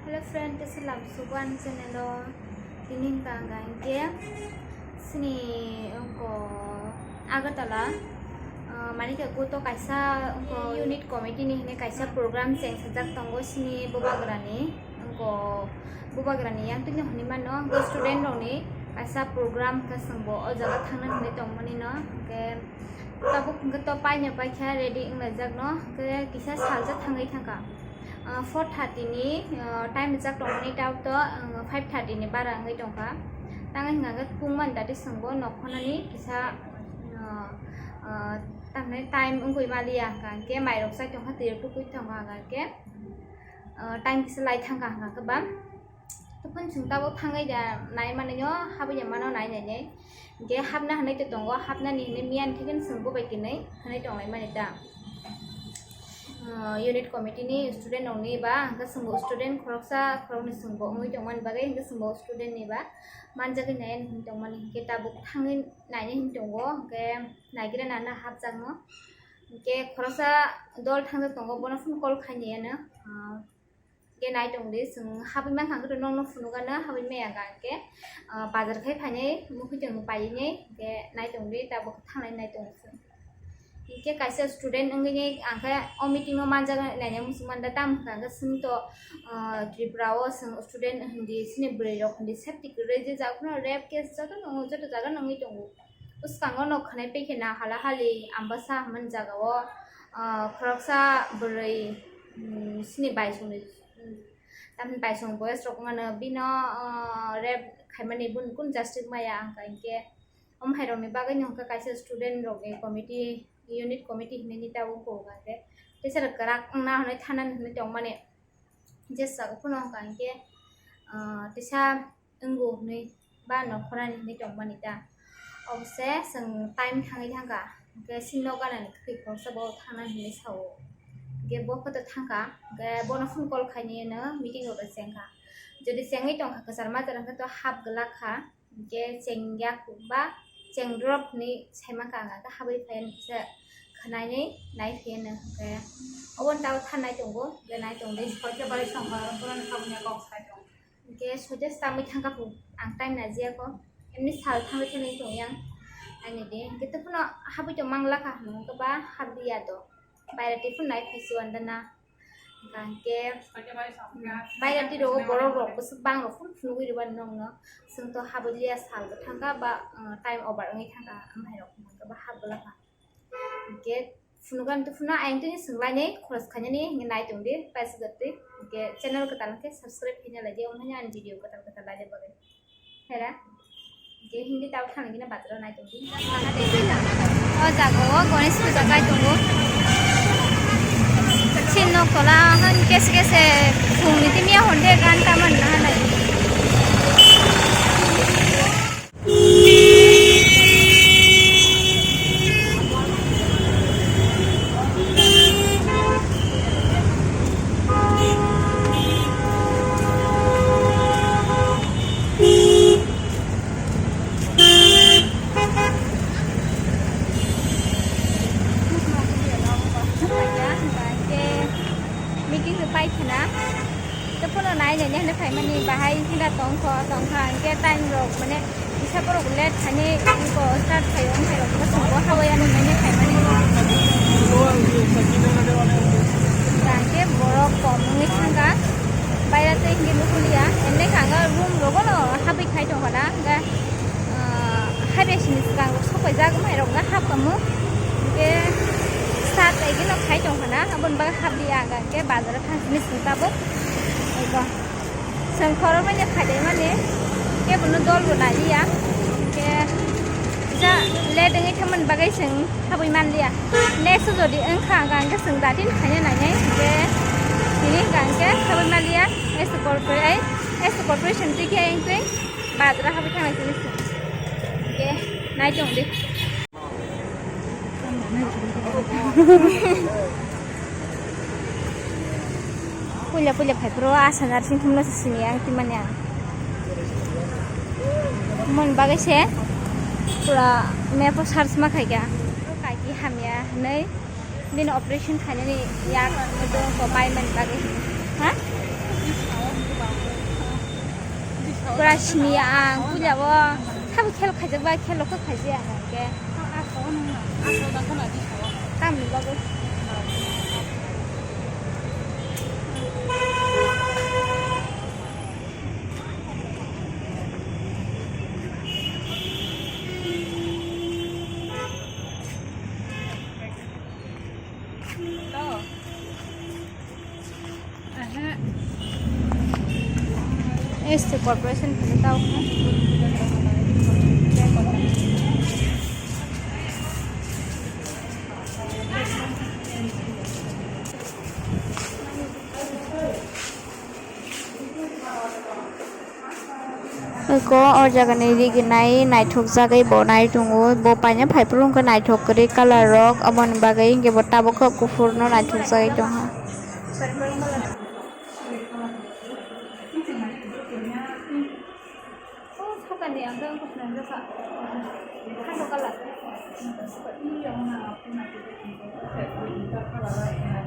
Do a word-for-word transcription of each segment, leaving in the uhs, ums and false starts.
Hello friend, tesa lam suban channel o tini hwnka ang hinkhe sini wngko Agartala, ah, mani khe kuto kaisa wngko unit committee ni hwnwi kaisa program chengsajak tongo sini bubagrani, wngko bubagrani yang tini hwnwi mano wngko student rokni kaisa program khe chwngbo o jaga thangna hwnwi tongmani no, hwnkhe tabuk hwnkhe to paino paikha ready wnglaijak no, hwnkhe kisa salsa thangwi thangkha. Ah, four thirty ni, ah, time rijak tongmani, tao to, ah, five thirty ni bara wngwi tongkha. Tang hwnka khe pungmani dati chwngbo nokhornani kisa, ah, ah, tamni time wngwi maliya hwnka khe mairok chai tongkha, twi rok tukui tongkha hwnka khe, ah, time kisa lai thangkha hwnka khe ba. Tei phano chwng tabuk thangwi da nai manwi no habwi ya mano nai nai nai. Hwnkhe hapna hwnwi tei tongo, hapnani hwnwi miyani thikhe chwng bo bai kwnwi hwnwi tonglaimani ta. Ah, unit committee ni student rokni ba hwnkhe chwngbo student khoroksa khoroknwi chwngbo wngwi tongmani bagwi hwnkhe chwngbo student ni ba manjagwi nai hwnwi tongmani hwnkhe tabuk thangwi nainai hwnwi tongo hwnkhe naigira nana hapjakno hwnkhe khoroksa dol thangjak tongo bono phone call khainai ano. Ah, Hwnkhe nai tong di, chwng habwi mankha hwnkhe nokno phunukgano habwi maya hwnkha hwnkhe, ah, bazar khai phainai muikwthwng painai hwnkhe nai tong di, tabuk thanglai nai tong di chwng. Hwnkhe kaisa student wngwi ang khe o meeting o manjak naina muchung manda, tamo hwnkha hwnkhe chwng to, ah, Tripura o chwng student hindi, chini bwrwi rok hindi safety kwrwi je jaga phano rape case joto no, joto jaga no wngwi tongo. Bwskango no khwnai paikhe na hala hali Ambasa hwnmani jaga o, ah, khoroksa bwrwi, mm, sini baisongni, mm, tamni baisong boyes rok wngmano bino, ah, rape khaimani bun kun justice maya hwnkha hinkhe omo hai rokni bagwi no hwnkha kaisa student rokni committee, unit committee hinwi ni tabuk wngkha hwnkha hinkhe teisa rok kwrak wngna hwnwi thanani hwnwi tongmani. Jesa phano hwnkha hinkhe, ah, teisa wngo hwnwi ba nokhorani hwnwi tongmani ta. Obose chwng time thangwi thangkha, hinkhe sini nok ganani kwthwi khoroksa bo thangna hwnwi sao. Hinkhe bo photo thangkha, hinkhe bono phone call khainai no meeting rok chengkha. Jodi chengwi tongkha kwchar majra hinkhe to hap glak kha. Hinkhe chengya ba chengdrop hinwi saimankha ang, khe habwi phaiya kisa khwnainwi naiphiyano, hinkhe oboni tabuk thanai tongo, hinkhe nai tongdi. Hoite bai songkha, boroni habwi kok sai tong. Hinkhe soja se tamwi thangkha phu, ang time najiyakho, emni sal thangwi thangwi tongyang, nainidi. Hinkhe tei phano habwi tong manglakha, hwnwi khe ba habwiya do. Bairati phano nai phaisi wandana. Hwnkhe, hmm, bairati rogo borok rok bwswk bang rok phano phunugwi rwbani nokno. Chwng to habwi liya sal bo thangkha ba, uh, time over wngwi thangkha, amhai rok hwnkhe ba hap glakha. Hwnkhe phunukgani to phano ayang tini swnglainai khoros khainani hwnkhe nai tongdi paisa jotwi. Hwnkhe channel kwtal hwnkhe subscribe khaina laidi, omo haino ani video kwtal kwtal laina bagwi. Hera. Je hindi tau thang gina batro nai tong. O jaga o Ganesh puja kai tongo. Chin nok tola han kese kese phung ni timi a honde gan taman na hanai. Meeting rok pai khna, tei phano nai nai nai hinwi phaimani bahai hinda tongkho tongkha hinkhe time rok mane kisa borok late khainai iko start khaio wngkhairok bwskango habwi ano nai nai phaimani. Hinkhe borok kom wngwi thangkha, baira tei hinkhe nukuliya, emne khe ang room rogono habwi khai tongkha na, hinkhe ah, hai bai sini swkang rok sok paijak, mai rok no hap kamu. Hinkhe start kaigwi no khai tong khna, aboni bagwi hap di ang, hinkhe bazar o thang sini swng tabuk. Ego. Swng khorok manya khai dai mani, kebo no dol bo nai ya. Hinkhe ja late wngwi thangmani bagwi swng habwi man liya. Next o jodi wngkha ang, hinkhe swng datin khaina nai nai. Hinkhe tini hinkhe habwi man liya. As a corporate, as a corporation twi khe ang twi. Bazar habwi thanglai sini se. Ke, nai tong di. Puila puila phai phuru asa narsing thumno se sini ang timani ang. Mon bagwi se pura map o search ma khaikha. Kaiki hamya hinwi. Bini operation khainani yak do ko pai mani bagwi. Ha? Rasmi ang puja o sabo khel khaijak ba khel rok khaijak ang ke. Tamni bagwi. Este corporation khe tao khe. Eko o jaga ni riginai naithok jagwi bo nai tongo, bo paina phaiphuru wngkha naithok kwrwi colour rok, aboni bagwi hinkhe bo tabuk khe kuphur no naithok jagwi tongkha.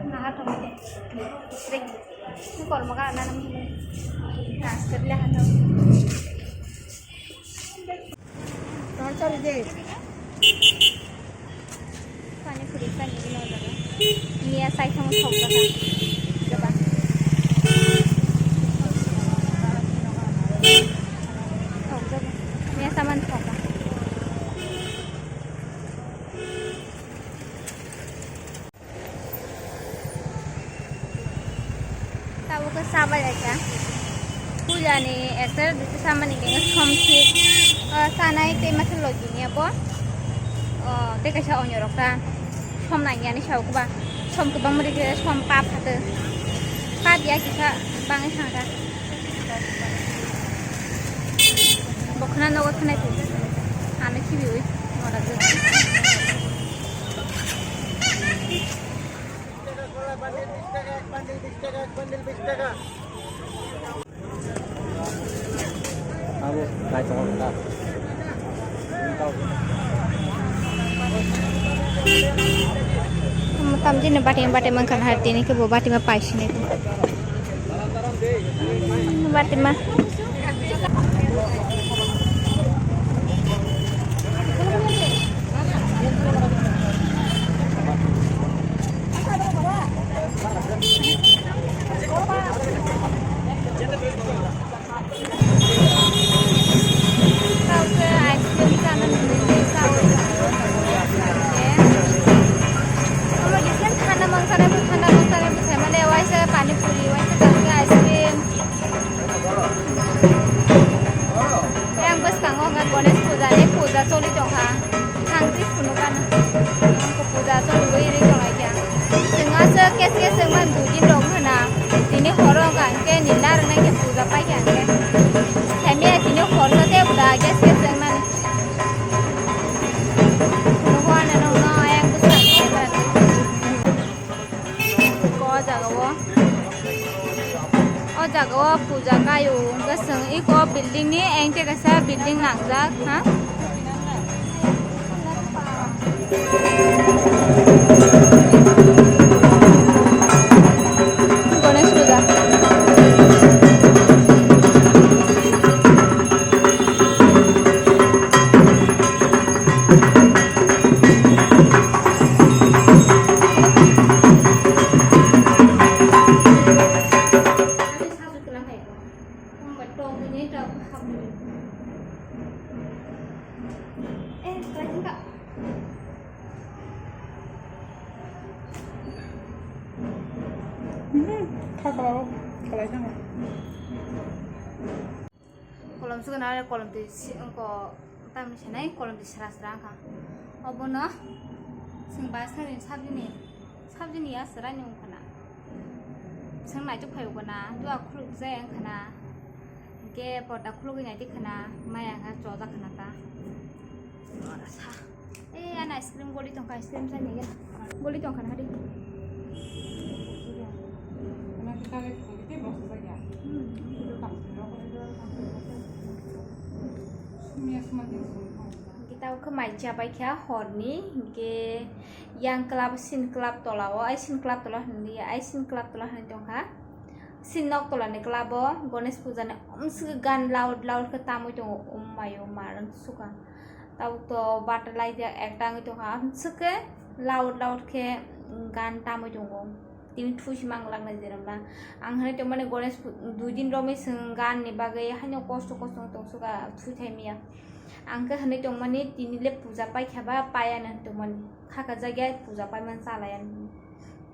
Naha tong de. Ni kormo ka na nang. Transfer le hano. Transfer de. Pani puri pani ni no jaga. Niya sai thang thok jaga. Jaga. Thok jaga. Niya saman thok jaga. Tabuk khe sa bai lai kha. Puja ni ekta duti samani khe som thik, ah, sanai tei masa logi ni abo. Oh, tei kaisa onyo rok ta som nang ya ni sa uku ba. Som kwbang mari khe som pap hatu. Pap ya kisa bangwi thang kha. Bo khna nogo thanai phu. Ano khibiwi. Mora jwk. Tamjini bati bati mangkha har tini khe bo bati ma paisini. Bati ma. Ice cream sana nungwi sao. Omo ice cream thanda mangsa nai, thanda mangsa nai, bwsai male waisa pani puri, waisa ice cream. Yang bwskango hwnka Ganesh puja ni puja choli tongkha. Thang twi phunukha. Puja choli ri tonglaikha. Chwng aswk kes kes wngmani dui din rok hwna. Tini horo hwnka hwnkhe nini narwknai khe puja paikha hwnkhe. Saimaya tini horsa tei puja kes kes wngmani. Phunukha ano nokno ayang bwskango. Ko o jaga o, o jaga o puja kaio, hwnkhe chwng iko building ni engte kaisa building nangjak, ha? Ganesh puja. Hmm, kha kala o, kalai thangma. Kolom suguna are kolom twi si-, ko tamni sanai kolom twi sra sra wngkha. Obono chwng bai sakni sabjini, sabjini ya swraini wngkha na. Chwng naituk phai wngkha na, dua khuluk jaya wngkha na. Hwnkhe porda khulugwi naidi khana, maya kha chojak khana ta. Ora sa. Eh, ano ice cream goli tongkha, ice cream chani gana. Goli tongkha na hari. Hmm. Kita khe mai chabai kha horni, hwnkhe yang club, sin club tola o, ai sin club tola hwnli, ai sin club tola hwnwi tongkha. Sin nok tolani club o Ganesh puja ni omswk gan loud loud khe tamwi tongo, um mayo ma rwng suka. Tabuk to bata lai jak ekta wngwi tongkha, omswk khe loud loud khe gan tamwi tongo. Tini thui se mang laknai jeremna. Ang hinwi tongmani Ganesh pu-, dui din romwi chwng gan ni bagwi haino kosto kosto wng tong suka, thui thai miya. Ang khe hinwi tongmani tini le puja paikha ba paiya hinwi tongmani. Khaka jagya puja paimani chalaiya.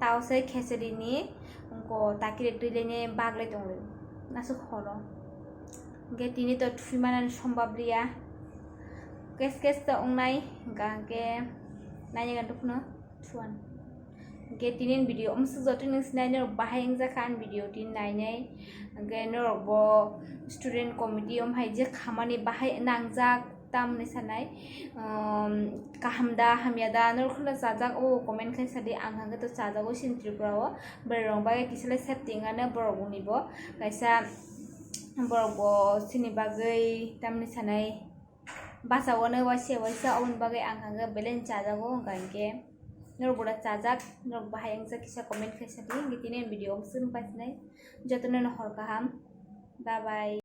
Tao se khecheri ni wngko takire twi lene bagle tonglai. Nasuk horo. Hingke tini to thui manani sombab liya. Kes kes to wngnai, hingka hingke naina gan tukhuno thuan. Hingke tini video omsuk joto ni sinai norok bahai wngjakha ani video tini nainai. Hingke norok bo student committee om hai je khamani bahai nangjak. Tamni sanai, um, kaham da, hamya da, norok kheno chajak o, comment khai sadi, ang hwnkhe to chajak o chini Tripura o, borok rok bai kisa le safety wngano borok rok ni bo, kaisa borok bo chini bagwi tamni sanai, basa o no waisa waisa, oboni bagwi ang hwnkhe belai no chajak o, hwnkha hwnkhe norok bo da chajak, norok bahai wngjak kisa comment khai sadi, hwnkhe tini video o swng pasinai, jotono no hor kaham, bye bye.